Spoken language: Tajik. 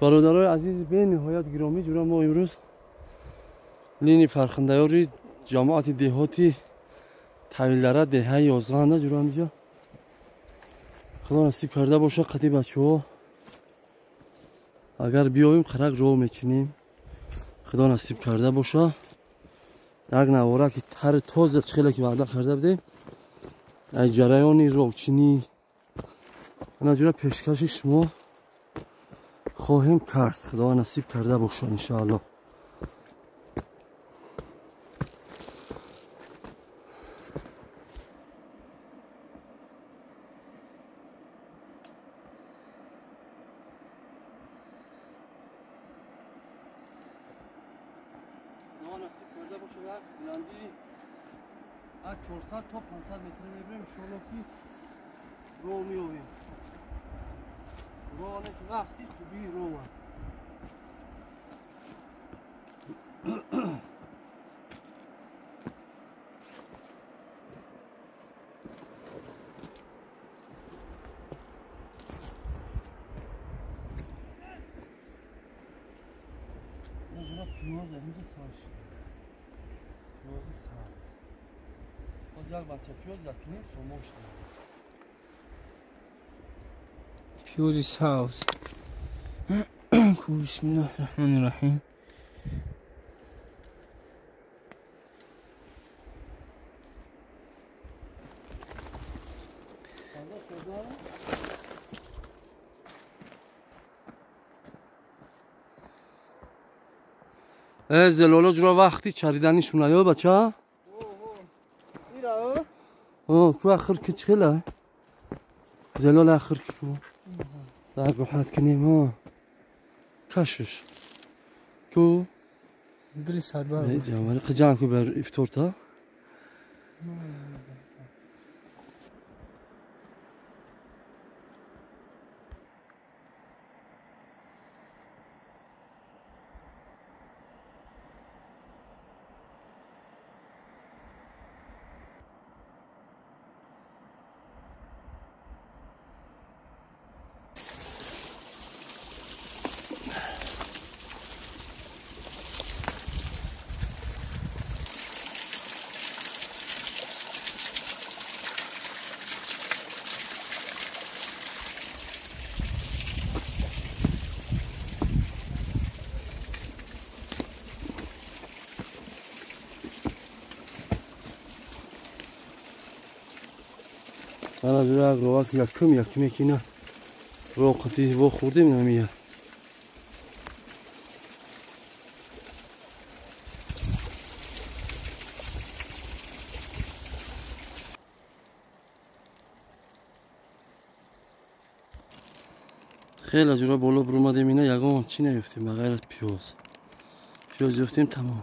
Бародарои азизи бениҳоят гиромӣ, ҷура мо имрӯз лини Фархундаёри ҷамоати деҳоти Тавилдара деҳаи Ёзғанда ҷура ҳамиҷа худо насиб карда боша қати бачаҳо агар биёем қарак роҳ мечинем. Худо насиб карда боша як навора ки тари тоза чихеле ки ваъда карда будем аз ҷараёни роҳчинӣ ана ҷура пешкаши шумо хоҳем кард. Худо насиб карда боша иншоаллоҳ. Насиб карда боша як баландии аз 400 то 500 метр мебирем иншоаллоҳ ки роҳ меёбем. Роҳ ки вақти хубии роҳ. Пиёза инҷа сар шуд. Пиёзи сабз. Боз як бача пиёз якним сомон шуд. Пиёзи сабз. Ку бисмиллоҳи раҳмони раҳим. Зелоло ҷура вақти чариданишуна ё бача? Ку ахир ки чихела? Зелол ахир ки ку? Дар роҳат кунем ҳо. Кашиш. Ку? Гили садбар. Ҷамали қиҷам ку бар ифторта? Ана ҷура як ровак якум якуме ки ина роқати во хӯрдем намия. Хеле ҷура боло бурумадем ина ягон чӣ наёфтем ба ғайр аз пиёз. Пиёз ёфтем тамом.